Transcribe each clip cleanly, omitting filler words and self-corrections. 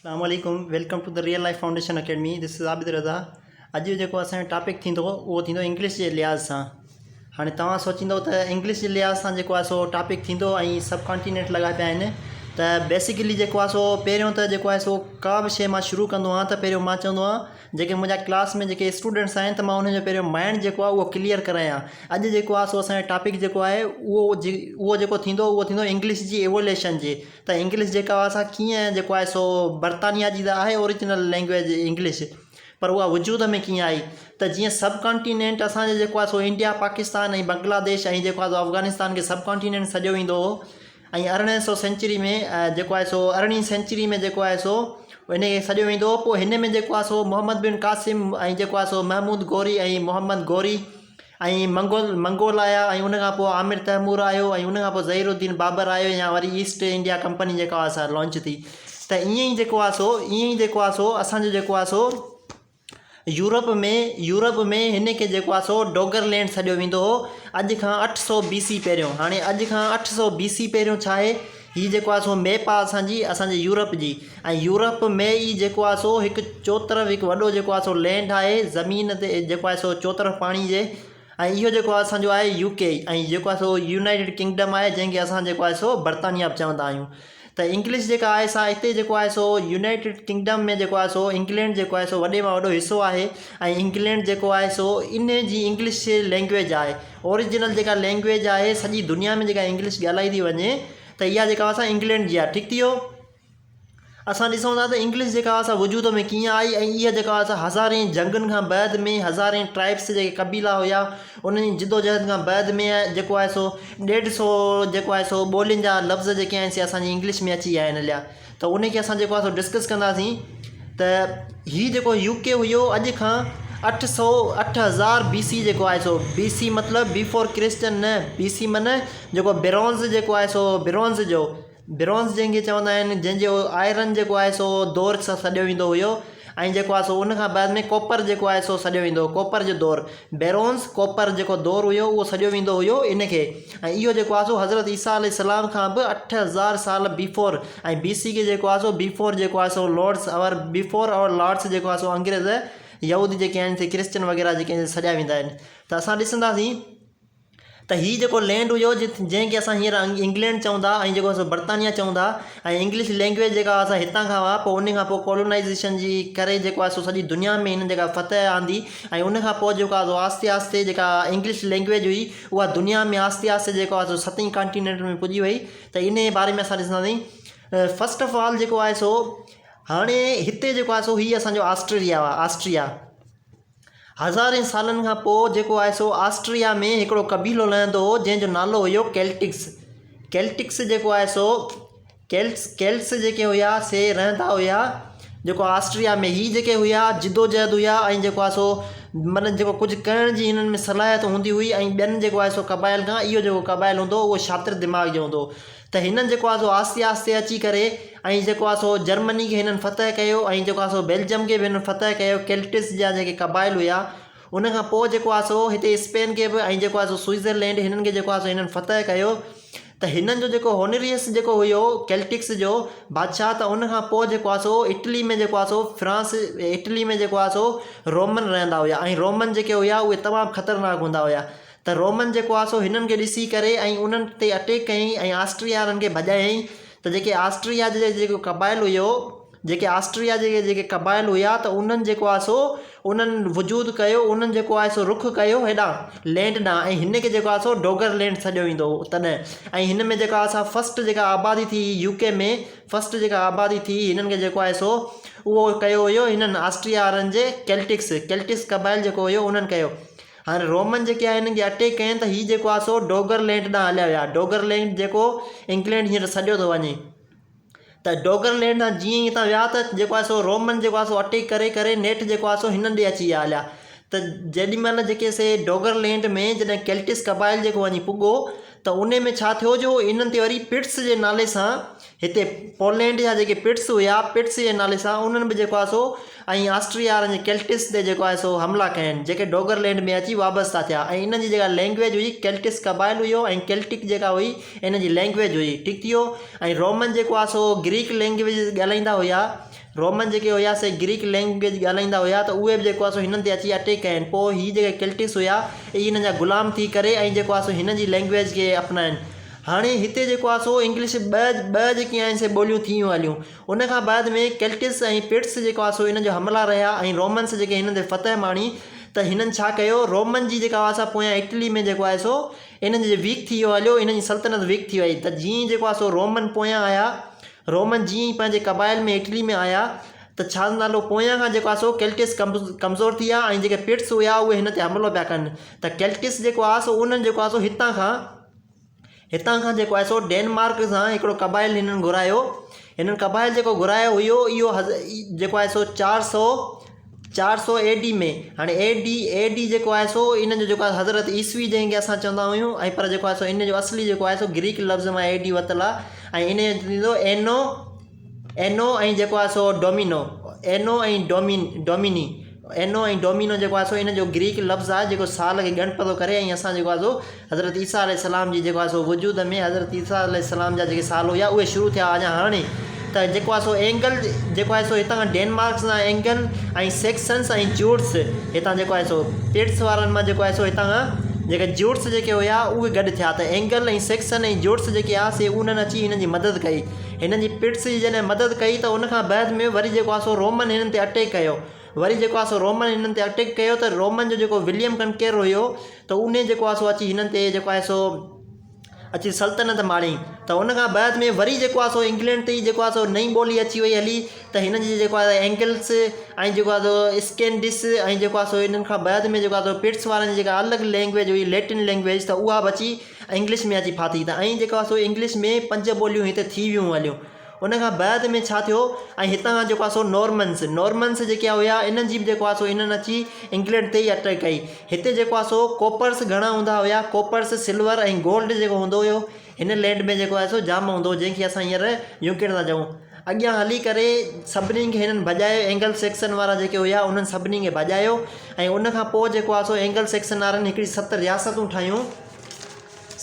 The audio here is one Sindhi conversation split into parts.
اسلام عليڪم welcome to the real life foundation academy this is Abid Raza اڄ جو جيڪو اسان جو ٽاپڪ ٿيندو اهو ٿيندو انگلش جي لحاظ سان هاڻي توهان سوچيندو ته انگلش جي لحاظ سان جيڪو آهي سو ٽاپڪ ٿيندو ۽ سب ڪانٽينينٽ لڳا پيا آهن ته بيسڪلي جيڪو آهي سو پهريون ته جيڪو آهي سو ڪا به شيء مان شروع ڪندو آهيان ته پهريون مان چوندو آهيان جيڪي منهنجا ڪلاس ۾ جيڪي اسٽوڊنٽس آهن ته مان انهن جو پهريون مائنڊ جيڪو آهي اهو ڪليئر ڪرايان اڄ جيڪو آهي سو اسانجو ٽاپڪ جيڪو آهي اهو اهو جيڪو ٿيندو اهو ٿيندو انگلش جي ايووليشن جي ته انگلش جيڪا آهي سا ڪيئن جيڪو آهي سو برطانيا جي ته آهي اوريجنل لينگويج انگلش پر اها وجود ۾ ڪيئن آئي ته جيئن سب ڪانٽينينٽ اسان جو جيڪو آهي سو انڊيا پاڪستان ۽ بنگلاديش ۽ جيڪو آهي سو افغانستان کي سب ڪانٽينينٽ سڏيو ويندو هو ۽ ارڙهين سو سينچري ۾ جيڪو آهي سو ارڙهين سينچري ۾ جيڪو آهي سو ان کي سڏيو ويندو هو پوء هن ۾ جيڪو آهي سو محمد بن قاسم ۽ جيڪو آهي سو محمود غوري ۽ محمد غوري ۽ منگول منگول آيا ۽ ان کان پوء عامر تيمور آيو ۽ ان کان پوء ظهير الدين بابر آيو يا وري ايسٽ انڊيا ڪمپني جيڪا آهي سا لانچ ٿي ته ائين ئي جيڪو آهي سو ائين ئي جيڪو آهي سو اسانجو جيڪو آهي سو يورپ ۾ يورپ ۾ هن کي جيڪو آهي سو ڊوگر لينڊ سڏيو ويندو هو اڄ کان اٺ سو بي سي پهريون هاڻي اڄ کان اٺ سو بي سي پهريون ڇا آهي هي جيڪو آهي سو ميپ آهي اسان جي اسان جي يورپ جي ۽ يورپ ۾ ئي جيڪو آهي سو هڪ چوطرف هڪ وڏو جيڪو آهي سو لينڊ آهي زمين تي جيڪو آهي سو چوطرف پاڻي جي ۽ اهو جيڪو آهي اسان جو آهي يو ڪي ۽ جيڪو آهي سو يونائيٽيڊ ڪنگڊم آهي جنهن کي اسان جيڪو آهي سو برطانيا به چوندا آهيون ته انگلش جيڪا آهي سا هتي جيڪو آهي سو يونائيٽيڊ ڪنگڊم ۾ جيڪو آهي سو انگلينڊ جيڪو آهي سو وڏي مان وڏو حصو آهي ۽ انگلينڊ جيڪو آهي سو ان جي انگلش لينگويج آهي اوريجنل جيڪا لينگويج آهي سڄي دنيا ۾ جيڪا انگلش ڳالهائي ٿي وڃي ته اها جيڪا آهي سا انگلينڊ جي آهي ٺيڪ ٿي ويو اسان ڏسون ٿا ته انگلش جيڪا آهي سا وجود ۾ ڪيئن آئي ۽ اها جيڪا آهي سا هزارين جنگن کان بعد ۾ هزارين ٽرائبس جيڪي قبيلا هيا انهن جي جدوجهد کان بعد ۾ جيڪو آهي سو ڏيڍ سو جيڪو آهي سو ٻولين جا لفظ جيڪي آهن سي اسان جي انگلش ۾ اچي ويا آهن هليا ته ان کي اسان جيڪو آهي سو ڊسڪس ڪنداسين ته هي جيڪو يو ڪي هيو اڄ کان اٺ سو 8000 بي سي جيڪو آهي سو بي سي مطلب بيفور ڪرسچن نه بي سي معنی جيڪو برونز جيڪو آهي سو برونز جو برونز جنهن کي چوندا آهن جنهن جو آئرن جيڪو آهي سو دور سان سڏيو ويندو هيو ۽ جيڪو آهي سو ان کان بعد ۾ ڪاپر جيڪو آهي سو سڏيو ويندو هو ڪاپر جو دور بيرونز ڪاپر جيڪو دور هيو اهو سڏيو ويندو هيو ان کي ۽ اهو جيڪو آهي سو حضرت عيسيٰ عليه السلام کان به 8000 سال بيفور ۽ بي سي کي جيڪو آهي سو بيفور جيڪو آهي سو lords our before our lords جيڪو آهي سو انگريز يهودي جيڪي آهن سي ڪرسچن وغيره جيڪي سڏيا ويندا آهن ته اسان ڏسنداسين ته هي جيڪو لينڊ هيو جنهن کي اسان هينئر انگلينڊ چئون ٿا ۽ جيڪو اسان برطانيا چئون ٿا ۽ انگلش لينگويج جيڪا اسان هتان کان هئا پوء ان کان پوء ڪالونائيزيشن جي ڪري جيڪو آهي سو سڄي دنيا ۾ هنن جيڪا فتح آندي ۽ ان کان پوء جيڪو آهي سو آهستي آهستي جيڪا انگلش لينگويج هئي اها دنيا ۾ آهستي آهستي جيڪو آهي سو ستين ڪانٽينينٽ ۾ پڄي وئي ته ان جي باري ۾ اسان ڏسنداسين فرسٽ آف آل جيڪو آهي سو هاڻي هتي جيڪو آهي سو هي اسانجو آسٽريا آهي آسٽريا هزارين سالن کان پوء جيڪو آهي سو آسٽريا ۾ هڪڙو قبيلو رهندو هو جنهن جو نالو هيو ڪيلٽڪس ڪيلٽڪس جيڪو آهي سو ڪيلٽس ڪيلٽس جيڪي هيا سي رهندا هيا جيڪو آسٽريا ۾ هي جيڪي هيا جدوجهد هيا ۽ جيڪو آهي سو مطلب جيڪو ڪجهه ڪرڻ جي هنن ۾ صلاحيت هوندي هئي ۽ ٻين جيڪو آهي سو قبائل کان اهو جيڪو قبائل هوندو هو اهو شاطر دماغ جو هوندو هو ته هنن جيڪو آهي سو آهستي آهستي اچي ڪري ۽ جيڪو آهي سو جرمني کي هنن فتح ڪيو ۽ جيڪو آهي سو بيلجم کي به هنن فتح ڪيو ڪيلٽس جا جيڪي قبائل هيا ان کان پوء جيڪو آهي سو هتي اسپين کي به ۽ جيڪو آهي سو سوئٽزرلينڊ هنن کي جيڪو آهي سو هنن فتح ڪيو ته هنن جو جيڪو هونريس جيڪو هيو ڪيلٽڪس جو بادشاهه ته ان کان پوء جيڪو آهي سو اٽلي ۾ جيڪو آهي سو فرانس اٽلي ۾ جيڪو آهي سو رومن رهندا هيا ۽ رومن جيڪي هيا اهي تمام خطرناڪ هوندا هيا ته رومن جيڪو آهي سو هنن کي ڏسي ڪري ۽ انهن تي اٽيڪ ڪيائين ۽ آسٽريا وارن کي ڀڄايائين ته جيڪي آسٽريا جي جيڪو قبائل هيو جيڪي آسٽريا جي جيڪي قبائل هيا ته انهن جيڪو آهي سو انهن وجود ڪيو انهن جيڪو آهي سو رخ ڪيو هيڏانهن لينڊ ڏانهن ۽ هن کي جيڪو آهي سو ڊوگر لينڊ سڏيو ويندو هو تڏهن ۽ هن ۾ جيڪا آهي سا فرسٽ جيڪا آبادي ٿي يو ڪي ۾ فرسٽ جيڪا آبادي ٿي هنن کي جيڪو آهي سو اهو ڪيو هيو هنن آسٽريا وارن جي ڪيلٽڪس ڪيلٽڪس قبائل جيڪو هيو انهن ڪيو هاڻي رومن جيڪي آهن هنن کي اٽيڪ ڪين ته هي جيڪو آهي سو ڊوگر لينڊ ڏانهن هليا ويا. ڊوگر لينڊ جيڪو انگلينڊ هينئر سڏيو ٿو وڃي. ته ڊوگر لينڊ ڏانهن جيئن ئي هتان ويا ته جيڪو آهي سو رومن جيڪو آهي سو اٽيڪ ڪري ڪري نيٺ جيڪو آهي سو هنن ڏي اچي ويا هليا. ته جيڏي مهل جيڪي سي ڊوگر لينڊ ۾ جڏهن ڪيلٽس قبائل جيڪو وڃي پڳو ته انهي ۾ ڇا ٿيو جو انهن تي وري پٽس جي نالي سان هتي پولينڊ جا جيڪي پٽس هيا، پٽس جي نالي سان انهن به جيڪو آهي سو ۽ آسٽريا وارن جي ڪيلٽس تي جيڪو آهي سو حملا ڪيائين جيڪي ڊوگر لينڊ ۾ اچي وابسته ٿيا ۽ انهن جي جيڪا لينگويج هئي ڪيلٽس قبائل هيو ۽ ڪيلٽڪ جيڪا هئي انهن جي لينگويج هئي ٺيڪ ٿي ويو ۽ رومن جيڪو آهي سو گريڪ لينگويج ڳالهائيندا هيا. رومن جيڪي هيا سي گريڪ لينگويج ڳالهائيندا هيا ته اهي به جيڪو آهي سو هنن تي اچي اٽيڪ ڪين پوء هي جيڪي ڪيلٽس هيا اهي هنن جا غلام ٿي ڪري ۽ جيڪو آهي سو هنن جي لينگويج کي اپنائين. هاڻي هتي جيڪو آهي سو انگلش ٻه جيڪي آهن سي ٻوليون ٿي ويون هليون. ان کان بعد ۾ ڪيلٽس ۽ پٽس جيڪو آهي سو هنن جو حملا رهيا ۽ رومنس جيڪي هنن تي فتح ماڻي ته هنن ڇا ڪيو رومن جي جيڪا آهي سا پويان اٽلي ۾ جيڪو آهي سو انهن جي ويڪ ٿي ويو هليو انهن جي سلطنت ويڪ ٿي وئي ته جيئن جيڪو آهي سو رومن پويان آيا رومن جيئن ئي پنهنجي قبائل ۾ اٽلي ۾ آيا ته ڇا نالو پويان کان جيڪو آهي سو ڪيلٽس ڪمزور ٿي ويا ۽ جيڪي پٽس هيا اهي هن تي حملو پيا ڪن ته ڪيلٽس جيڪو آهي سو انهن جيڪو آهي سو هتان کان هتان کان جيڪو آهي سو ڊينمارڪ سان هڪڙو قبائل هنن گهرايو هنن قبائل جيڪو گهرايو هيو اهو جيڪو آهي سو 400 400 اي ڊي ۾ هاڻي اي ڊي اي ڊي جيڪو آهي سو ان جو جيڪو آهي حضرت عيسوي جنهن کي اسان چوندا آهيون ۽ پر جيڪو آهي سو ان جو اصلي جيڪو آهي سو گريڪ لفظ مان اي ڊي ورتل آهي ۽ ان جو ٿيندو اينو اينو ۽ جيڪو آهي سو ڊومينو اينو ۽ ڊومين ڊوميني اينو ۽ ڊومينو جيڪو آهي سو ان جو گريڪ لفظ آهي جيڪو سال کي ڳڻپ ٿو ڪري ۽ اسان جيڪو آهي سو حضرت عيسيٰ عليه السلام جي جيڪو آهي سو وجود ۾ حضرت عيسيٰ عليه السلام جا جيڪي سال هيا اهي شروع ٿيا اڃا هاڻي ته جيڪو آهي سو اينگل جيڪو آهي سو هتان کان ڊينمارڪ سان اينگل ۽ سيڪسنس ۽ جوٽس هتان جيڪو آهي سو پيٽس وارن مان جيڪو آهي سو هتان کان جيڪي جوٽس جيڪي هيا اهي گڏ ٿيا ته اينگل ۽ سيڪسن ۽ جوٽس جيڪي آ سي انهن اچي هنن جي مدد ڪئي هنن جي پيٽس جي جڏهن مدد ڪئي ته ان کان بعد ۾ وري جيڪو آهي سو رومن هنن تي اٽيڪ ڪيو وري جيڪو آهي سو رومن هنن تي اٽيڪ ڪيو ته رومن جو جيڪو وليم ڪنڪيرر هيو ته انهي جيڪو آهي سو اچي هنن تي جيڪو آهي سو اچي سلطنت ماڻي ته ان کان بعد ۾ وري جيڪو آهي سو انگلينڊ تي جيڪو آهي سو نئين ٻولي اچي وئي هلي ته هنن جي جيڪو آهي اينگلس ۽ جيڪو آهي سو اسڪينڊس ۽ جيڪو آهي سو انهن کان بعد ۾ جيڪو آهي سو پٽس وارن جي جيڪا الڳ لينگويج هئي ليٽن لينگويج ته اها به اچي انگلش ۾ اچي ڦاٿي ته ائين جيڪو آهي سو انگلش ۾ پنج ٻوليون هتي ٿي ويون هليون ان کان بعد ۾ ڇا ٿيو ۽ هتان کان جيڪو آهي سو نورمنس Normans جيڪي هيا انهن جي به جيڪو آهي سو انهن اچي انگلينڊ تي ئي اٽيڪ ڪئي هتي جيڪو آهي سو ڪوپرس گهڻا هوندا هيا ڪوپرس سلور ۽ گولڊ جيڪو هوندو هيو هن لينڊ ۾ جيڪو آهي سو جام هوندو هو جنهن کي اسان هينئر يوڪرين ٿا چئون اڳيان هلي ڪري سڀني کي هنن ڀڄايو اينگل سيڪسن وارا جيڪي هيا انهن سڀني کي ڀڄايو ۽ ان کان پوء جيڪو آهي سو اينگل سيڪسن وارن هڪڙي ست رياستون ٺاهيون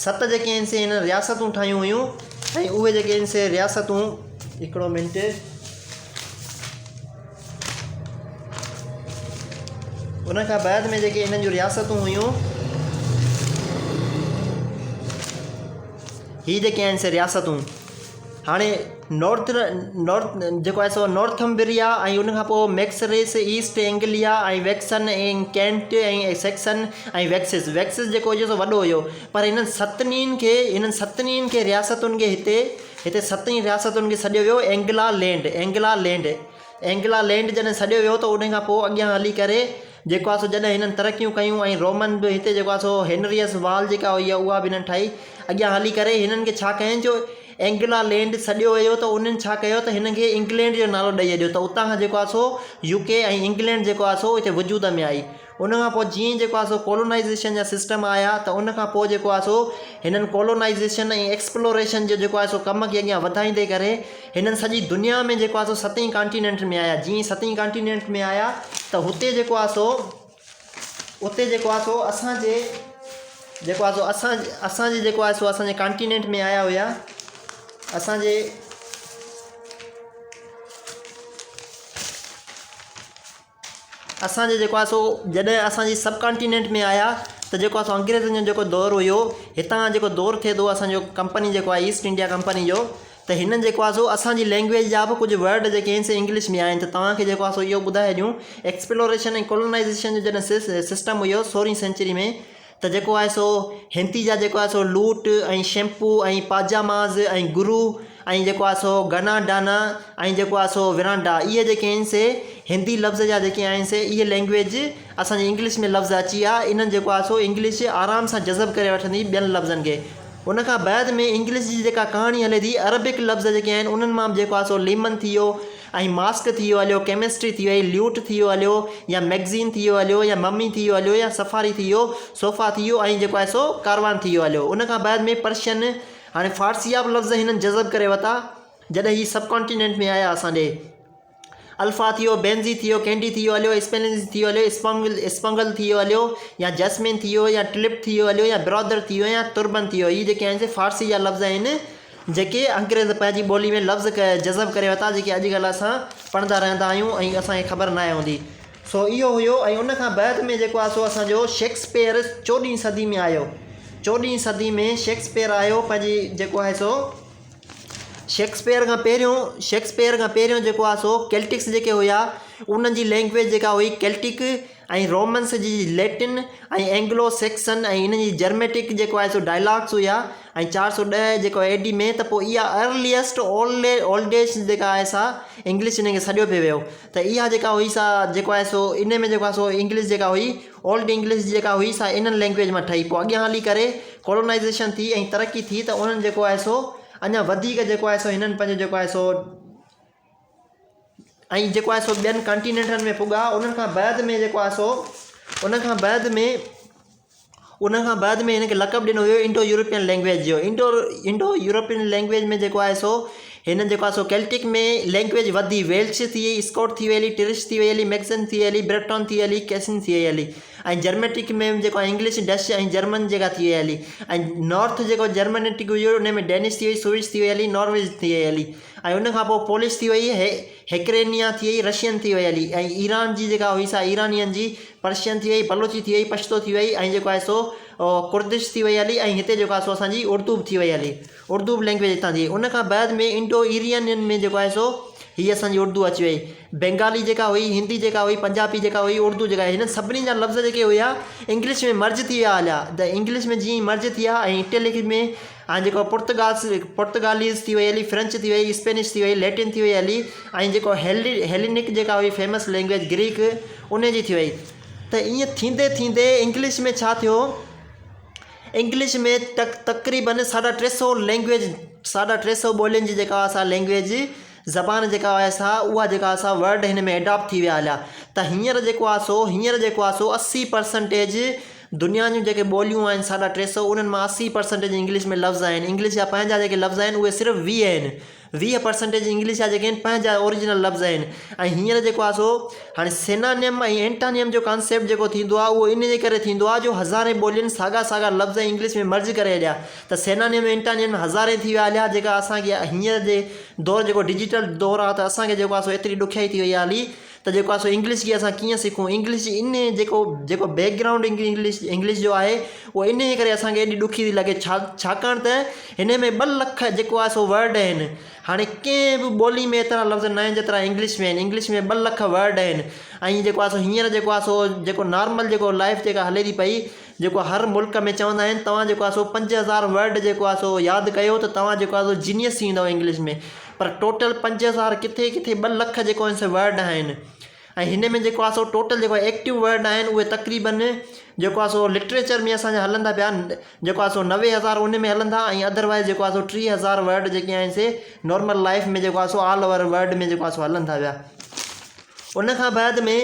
ست جيڪي آهن سي هنن رياستون ٺاهيون هيون ۽ اهي جيڪي آهن سي رياستون هڪڙو منٽ ان کان بعد ۾ جيڪي هنن جون رياستون هيون هي جيڪي آهن سي رياستون هاڻي نارٿ نارٿ جيڪو آهي سو نارٿمبريا ۽ ان کان پوء ميڪسريس ايسٽ اينگليا ۽ ويڪسن ۽ ڪينٽ ۽ سيڪسن ۽ ويڪسز ويڪسز جيڪو هيو سو وڏو هيو پر هنن ستنين کي هنن ستنين کي رياستن کي هتي هتي ستني رياستن کي سڏيو ويو اينگلا لينڊ اينگلا لينڊ اينگلا لينڊ جڏهن سڏيو ويو ته ان کان پوء اڳيان هلي ڪري جيڪو آهي سو جڏهن هنن ترقيون ڪيون ۽ رومن به هتي جيڪو آهي سو هينريس وال جيڪا هئي اها به هنن ٺاهي اڳيان هلي ڪري هنن کي ڇا ڪين جو اينگلا لينڊ سڏيو ويو ته انهن ڇا ڪيو ته هنن کي انگلينڊ جو نالو ڏئي ڇڏيو ته اتان کان جيڪو آهي سو يو ڪي ۽ انگلينڊ جيڪو آهي سو هتي وجود ۾ آئي ان کان پوء جيئن جيڪو آهي سو ڪولونائيزيشن جا سسٽم آيا ته ان کان پوء جيڪو آهي سو هنن ڪولونائيزيشن ۽ ايڪسپلوريشن جو جيڪو آهي سو ڪم کي اڳيان وڌائيندي ڪري هنن سڄي دنيا ۾ جيڪو آهي سو ستين ڪانٽيننٽ ۾ آيا جيئن ستين ڪانٽيننٽ ۾ آيا ته هتي جيڪو آهي سو اتي جيڪو آهي سو اسان جي جيڪو آهي سو اسان اسان جي جيڪو آهي سو اسان جي ڪانٽيننٽ ۾ آيا هيا اسان جي اسان جي جيڪو آهي سو جڏهن اسان جي سب ڪانٽيننٽ ۾ آيا ته جيڪو آهي سو انگريزن جو جيڪو دور هيو هتان کان جيڪو دور ٿئي ٿو اسان جو ڪمپني جيڪو آهي ايسٽ انڊيا ڪمپني جو ته هنن جيڪو آهي سو اسان جي لينگويج جا به ڪجهه ورڊ جيڪي آهن سي انگلش ۾ آهن ته توهان کي جيڪو آهي سو اهو ٻڌائي ڏيون ايڪسپلوريشن ۽ ڪولونائيزيشن جو جڏهن سسٽم هيو سورهين سينچري ۾ ته جيڪو آهي سو هندي جا جيڪو آهي سو لوٽ ۽ شيمپو ۽ پاجاماز ۽ گرو ۽ جيڪو آهي سو گنا ڊانا ۽ جيڪو آهي سو ورانڊا اهي جيڪي آهن سي هندي لفظ جا جيڪي آهن سي اهي لينگويج اسان جي انگلش ۾ لفظ اچي ويا انهن جيڪو آهي سو انگلش آرام سان جذب ڪري وٺندي ٻين لفظن کي ان کان بعد ۾ انگلش جي جيڪا ڪهاڻي هلي ٿي عربڪ لفظ جيڪي آهن انهن مان به جيڪو آهي سو ليمن ٿي ويو ۽ ماسڪ ٿي ويو هليو، ڪيمسٽري ٿي وئي، ليوٽ ٿي ويو هليو يا مئگزين ٿي ويو هليو يا ممي ٿي ويو هليو يا سفاري ٿي ويو، صوفا ٿي ويو ۽ جيڪو آهي سو ڪاروان ٿي ويو هليو. ان کان بعد ۾ پرشين هاڻي فارسي جا به لفظ هنن جذب ڪري ورتا جڏهن هي سب ڪانٽيننٽ ۾ آيا اسان ڏي. الفا ٿي ويو، بينزي ٿي ويو، ڪينڊي ٿي ويو هليو، اسپينزي ٿي ويو هليو، اسپنگل اسپنگل ٿي ويو هليو يا جيسمين ٿي ويو يا ٽلپ ٿي ويو هليو يا برادر ٿي ويو يا تربن ٿي ويو. هي جيڪي آهن سي فارسي جا لفظ آهن. جيڪي انگريز پنهنجي ٻولي ۾ لفظ جذب ڪري ورتا جيڪي اڄ ڪلهه اسان پڙهندا رهندا آهيون ۽ اسان کي خبر ناهي هوندي. سو اهو هيو ۽ ان کان بعد ۾ جيڪو آهي سو اسان جو شيڪسپيئر چوڏهين صدي ۾ آيو. چوڏهين صدي ۾ شيڪسپيئر آيو پنهنجي جيڪو آهي سو شيڪسپيئر کان پهريون شيڪسپيئر کان پهريون جيڪو آهي سو ڪيلٽڪس جيڪي هيا انهن جي لينگويج جيڪا هئي ڪيلٽڪ ۽ رومنس جي ليٽن ۽ اينگلو سيڪسن ۽ انهن جي جرميٽڪ جيڪو آهي سو ڊائلاگس هيا ۽ 410 جيڪو اي ڊي ۾ ته پوء اها ارليسٽ اولڊيسٽ جيڪا آهي سا انگلش ان کي سڏيو پيو ويو ته اها جيڪا هئي سا جيڪو آهي سو ان ۾ جيڪو آهي سو انگلش جيڪا هئي اولڊ انگلش جيڪا هئي سا انهن لينگويج مان ٺهي پوء اڳيان هلي ڪري ڪالونائيزيشن ٿي ۽ ترقي ٿي ته انهن جيڪو آهي سو اڃا وڌيڪ جيڪو آهي سو هنن پنهنجو جيڪو آهي سو ۽ جيڪو آهي سو ٻين ڪانٽينينٽن ۾ پڳا انهن کان بعد ۾ جيڪو آهي سو ان کان بعد ۾ ان کان بعد ۾ هن کي لقب ڏنو ويو انڊو يورپين لينگويج جو انڊو انڊو يورپين لينگويج ۾ جيڪو آهي سو هن جيڪو آهي سو ڪيلٽڪ ۾ لينگويج وڌي ويلش ٿي وئي اسڪاٽ ٿي وئي هلي ٽرش ٿي وئي هلي ميڪسن ٿي وئي هلي برٽون ٿي وئي هلي ڪيسن ٿي وئي هلي ۽ جرميٽڪ ۾ جيڪو آهي انگلش ڊچ ۽ جرمن جيڪا ٿي وئي هلي ۽ نارٿ جيڪو جرمنيٽڪ هيو ان ۾ ڊينش ٿي وئي سوئڊش ٿي وئي هلي نارويج ٿي وئي هلي ۽ ان کان پوء پولش ٿي وئي، هيڪرينيا ٿي وئي، رشين ٿي وئي هلي ۽ ايران جي جيڪا هئي سا ايرانين جي پرشين ٿي وئي، بلوچي ٿي وئي، پشتو ٿي وئي ۽ جيڪو آهي سو ڪردش ٿي وئي هلي ۽ هتي جيڪو آهي سو اسان جي اردو به ٿي وئي هلي اردو به لينگويج هتان ٿي وئي ان کان بعد ۾ انڊو ايرينين ۾ جيڪو آهي سو هي اسان جي اردو اچي وئي بينگالي جيڪا هئي هندي جيڪا هئي پنجابي جيڪا هئي اردو جيڪا هئي هنن سڀني جا لفظ جيڪي هيا انگلش ۾ مرج ٿي ويا هليا ته انگلش ۾ جيئن ئي مرج ٿي ويا ۽ اٽلي ۾ هاڻي جيڪو پرتگالس پرتگاليز ٿي وئي هلي فرينچ ٿي وئي اسپينش ٿي وئي ليٽن ٿي وئي هلي ۽ جيڪو هيلي هيلينڪ جيڪا هئي فيمس لينگويج گريڪ ان جي ٿي وئي ته ائين ٿيندي ٿيندي انگلش ۾ ڇا ٿيو انگلش ۾ تڪ تقريبن ساڍا ٽي سو لينگويج ساڍا ٽي سو ٻولين جي جيڪا اسان لينگويج زبان جيڪا آهي سا اها جيڪا آهي سا ورڊ هن ۾ ايڊاپٽ ٿي ويا هليا ته هينئر جيڪو آهي سو هينئر جيڪو آهي سو 80 پرسنٽيج دنيا جون جيڪي ٻوليون آهن ساڍا ٽي سو انهن مان 80 پرسنٽيج انگلش ۾ لفظ آهن انگلش جا پنهنجا جيڪي لفظ آهن اهي صرف 20 آهن 20 پرسنٽيج انگلش جا جيڪي آهن پنهنجا اوريجنل لفظ آهن ۽ هينئر جيڪو آهي سو هاڻي سينانيم ۽ اينٽانيم جو ڪانسيپٽ جيڪو ٿيندو آهي اهو ان جي ڪري ٿيندو آهي جو هزارين ٻولين ساڳا ساڳا لفظ انگلش ۾ مرج ڪري هليا ته سينانيم ۽ اينٽانيم هزارين ٿي ويا هليا جيڪا اسان کي هينئر جي دور جيڪو ڊجيٽل دور آهي ته اسان کي جيڪو آهي سو ايتري ڏکيائي ٿي وئي آهي هلي ته جيڪو آهي سو انگلش کي اسان ڪيئن سکون انگلش ان جيڪو جيڪو بيڪ گرائونڊ انگلش انگلش جو آهي اهو ان جي ڪري اسان کي ايڏي ڏکي ٿي لڳي ڇا ڇاڪاڻ ته هن ۾ ٻه لک جيڪو آهي سو ورڊ آهن هاڻي ڪنهن به ٻولي ۾ ايترا لفظ نه آهن جيترا انگلش ۾ آهن انگلش ۾ ٻه لک ورڊ آهن ۽ جيڪو آهي سو هينئر جيڪو آهي سو جيڪو نارمل جيڪو لائف جيڪا هلي ٿي پئي جيڪو هر ملڪ ۾ چوندا آهن توهان جيڪو آهي سو 5000 ورڊ جيڪو آهي سو ياد ڪيو ته توهان جيڪو آهي سو جينيس ٿي ويندؤ انگلش ۾ پر ٽوٽل 5000 ڪٿي ڪٿي 2 لک جيڪو آهن سو ورڊ آهن ۽ هن ۾ جيڪو آهي سو ٽوٽل جيڪو ايڪٽو ورڊ آهن اهي تقريبن جيڪو آهي سو لٽريچر ۾ اسان جا هلندا پيا جيڪو آهي سو 90000 ان ۾ هلندا ۽ ادروائز جيڪو آهي سو 30000 ورڊ جيڪي آهن سي نارمل لائف ۾ جيڪو آهي سو آل اوور ورلڊ ۾ جيڪو آهي سو هلن ٿا پيا ان کان بعد ۾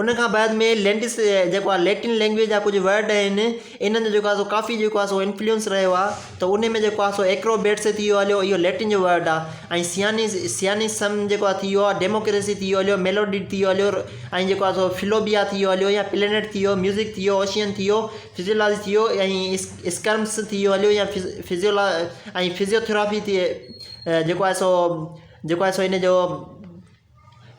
ان کان بعد ۾ لينڊس جيڪو آهي ليٽن لينگويج جا ڪجهه ورڊ آهن انهن جو جيڪو آهي سو ڪافي جيڪو آهي سو انفلوئنس رهيو آهي ته ان ۾ جيڪو آهي سو ايڪروبيٽس ٿي ويو هليو اهو ليٽن جو ورڊ آهي ۽ سياني سيانيسم جيڪو آهي ٿي ويو آهي ڊيموڪريسي ٿي ويو هليو ميلوڊي ٿي ويو هليو ۽ جيڪو آهي سو فلوبيا ٿي ويو هليو يا پلينيٽ ٿي ويو ميوزڪ ٿي ويو اوشين ٿي ويو فزيولاجي ٿي ويو ۽ اسڪرمس ٿي ويو هليو يا فزيولا ۽ فزيوٿراپي ٿي جيڪو آهي سو جيڪو آهي سو ان جو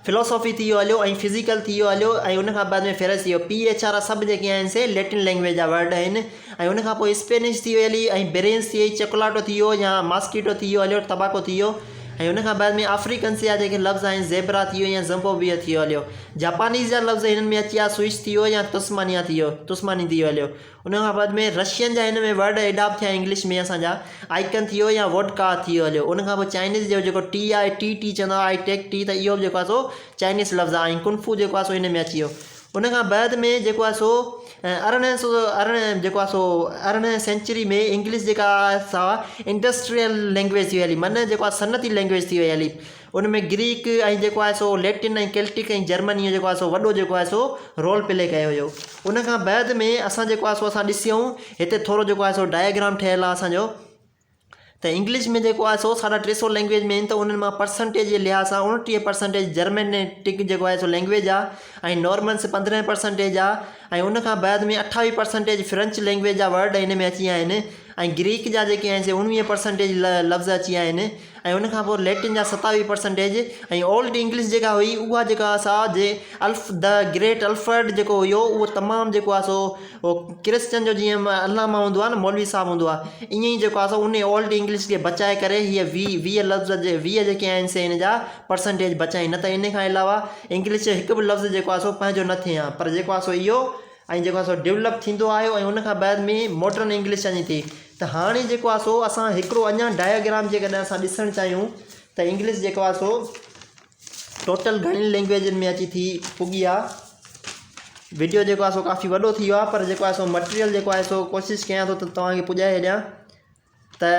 فلاسافي ٿي ويو هليو ۽ فزيڪل ٿي ويو هليو ۽ ان کان بعد ۾ فرينچ ٿي ويو پي ايڇ آر سڀ جيڪي آهن سي ليٽن لينگويج جا ورڊ آهن ۽ ان کان پوء اسپينش ٿي وئي هلي ۽ برينس ٿي وئي چڪلاٽو ٿي ويو يا ماسڪيٽو ٿي ويو هليو تباڪو ٿي ويو ۽ ان کان بعد ۾ آفريڪنس جا جيڪي لفظ آهن زيبرا ٿي ويو يا زمبوبيا ٿي ويو هليو جاپانيز جا لفظ هنن ۾ اچي ويا سوئش ٿي ويو يا تسمانيا ٿي ويو تسماني ٿي ويو هليو ان کان بعد ۾ رشين جا هن ۾ ورڊ ايڊاپٽ ٿيا انگلش ۾ اسان جا آئيڪن ٿي ويو يا ووڊڪا ٿي ويو هليو ان کان پوء چائنيز جو جيڪو ٽي آهي ٽي ٽي چوندا هئا آئي ٽيڪ ٽي ته اهو به جيڪو آهي سو چائنيز لفظ آهي ۽ ڪنفو جيڪو آهي سو هن ۾ اچي ويو ان کان بعد ۾ جيڪو آهي سو ارڙهن سو ارڙهن جيڪو آهي سو ارڙهن سينچري ۾ انگلش جيڪا آهي سا انڊسٽريل لينگويج ٿي وئي هلي معنيٰ جيڪو آهي صنعتي لينگويج ٿي وئي هلي ان ۾ گريڪ ۽ جيڪو آهي سو ليٽن ۽ ڪيلٽڪ ۽ جرمن اهو جيڪو آهي سو وڏو جيڪو آهي سو رول پلي ڪيو هيو. ان کان بعد ۾ اسان جيڪو آهي سو اسان ڏسيون هتي ٿورو جيڪو آهي سو ڊائگرام ٺهيل آهي اسان جو ته انگلش ۾ جيڪو آهي سو ساڍا ٽي سو لينگويج ۾ آهن ته انهن مان پرسنٽيج جي لحاظ سان 29 پرسنٽيج جرمنيٽڪ جيڪو آهي سو لينگويج آهي ۽ نارمنس 15 پرسنٽيج آهي ۽ ان کان بعد ۾ 28 پرسنٽيج فرينچ لينگويج جا ورڊ هن ۾ اچي ويا آهن. ۽ گريڪ جا جيڪي آهن سي 19 پرسنٽيج لفظ اچي ويا آهن ۽ ان کان پوء ليٽن جا 27 پرسنٽيج ۽ اولڊ انگلش جيڪا هئي اها جيڪا سا جي الف the great Alfred جيڪو هيو اهو تمام جيڪو آهي سو اهو ڪرسچن جو جيئن علامه هوندو آهي نه مولوي صاحب هوندو آهي ائين ئي جيڪو آهي سو ان اولڊ انگلش کي بچائي ڪري هيء 20 لفظ 20 جيڪي آهن سي ان جا پرسنٽيج بچائين نه ته ان کان علاوه انگلش جو هڪ به لفظ جيڪو آهي سو پنهنجو نه ٿئي ها پر جيڪو آهي سو اهو ۽ جيڪو آهي سو ڊولپ ٿيندو آيو ۽ ان کان بعد ۾ ماڊرن انگلش اچي ٿي ته هاڻي جيڪو آهي سو اسان هڪڙو اڃا ڊاياگرام جيڪڏهن اسان ڏسڻ چاهيون ته انگلش جيڪو آهي سو ٽوٽل گهڻين لينگويجن ۾ اچي ٿي پڳي آهي ويڊيو جيڪو آهي سو ڪافي وڏو ٿي ويو آهي پر جيڪو آهي سو مٽيريل جيڪو آهي سو ڪوشش ڪيان ٿو ته توهان کي پڄائي ڇڏيان ته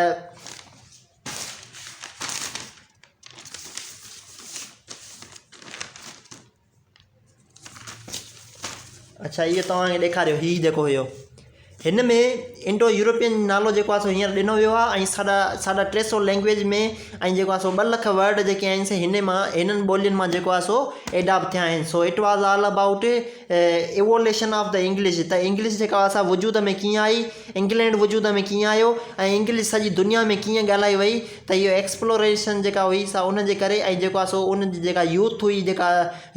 اڇا اهو توهان کي ڏيکاريو هي جيڪو هيو هن ۾ انڊو يورپين نالو جيڪو آهي سو هينئر ڏنو ويو آهي ۽ ساڍا ساڍا ٽي سو لينگويج ۾ ۽ جيڪو آهي سو ٻه لک ورڊ جيڪي آهن سي هن مان هنن ٻولين مان جيڪو آهي سو ايڊاپٽ ٿيا آهن so it was all about evolution of the English ته انگلش جيڪا آهي سا وجود ۾ ڪيئن آئي انگلينڊ وجود ۾ ڪيئن آيو ۽ انگلش سڄي دنيا ۾ ڪيئن ڳالهائي وئي ته اهو ايڪسپلوريشن جيڪا هئي سا ان جي ڪري ۽ جيڪو آهي سو ان جي جيڪا يوٿ هئي جيڪا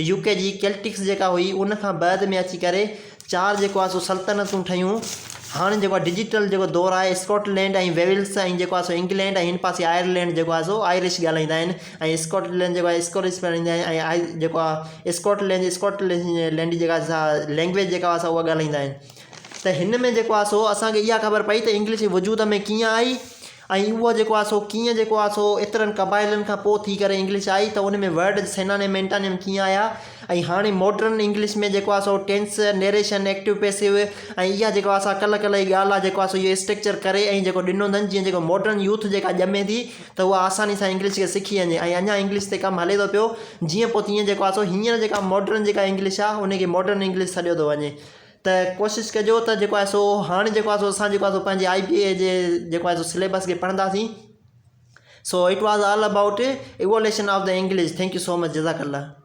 يو ڪي جي ڪيلٽڪس جيڪا هئي ان کان بعد ۾ اچي ڪري چار جيڪو آهي سو سلطنتون ٺهيون هاڻي جيڪو آهي ڊجيٽل جيڪو دور آهي اسڪاٽ لينڊ ۽ ويلس ۽ جيڪو آهي سو انگلينڊ ۽ هن پاسي آئرلينڊ جيڪو آهي سو آئرش ڳالهائيندا آهن ۽ اسڪاٽ لينڊ جيڪو آهي اسڪاٽش ڳالهائيندا آهن ۽ آئي جيڪو آهي اسڪاٽ لينڊ اسڪاٽ لينڊ جيڪا سا لينگويج جيڪا آهي سا اها ڳالهائيندا آهن ته هن ۾ جيڪو آهي سو اسانکي اها خبر پئي ته انگلش وجود ۾ ڪيئن آئي ۽ اهو جيڪو آهي سو ڪيئن جيڪو آهي سو ايترن قبائلن کان پوء ٿي ڪري انگلش آئي ته ان ۾ ورڊ سينانيم اينٽانيم ڪيئن آيا ۽ هاڻي ماڊرن انگلش ۾ جيڪو آهي سو ٽينس نيريشن ايڪٽو پيسو ۽ اها جيڪو آهي سا ڪلهه ڪلهه جي ڳالهه آهي جيڪو آهي سو اهو اسٽرڪچر ڪري ۽ جيڪو ڏنو اٿن جيئن جيڪو ماڊرن يوٿ جيڪا ڄمي ٿي ته اها آساني سان انگلش کي سکي وڃي ۽ اڃا انگلش تي ڪم هلي ٿو پيو جيئن پوء تيئن جيڪو آهي سو هينئر جيڪا ماڊرن جيڪا انگلش آهي ان کي ماڊرن انگلش سڏيو ٿو وڃي ته ڪوشش ڪجو ته جيڪو آهي سو هاڻي جيڪو آهي سو اسان جيڪو آهي سو پنهنجي آئي بي اي جي جيڪو آهي سو سليبس کي پڙهنداسين so it was all about evolution of the English thank you so much جزاڪ الله.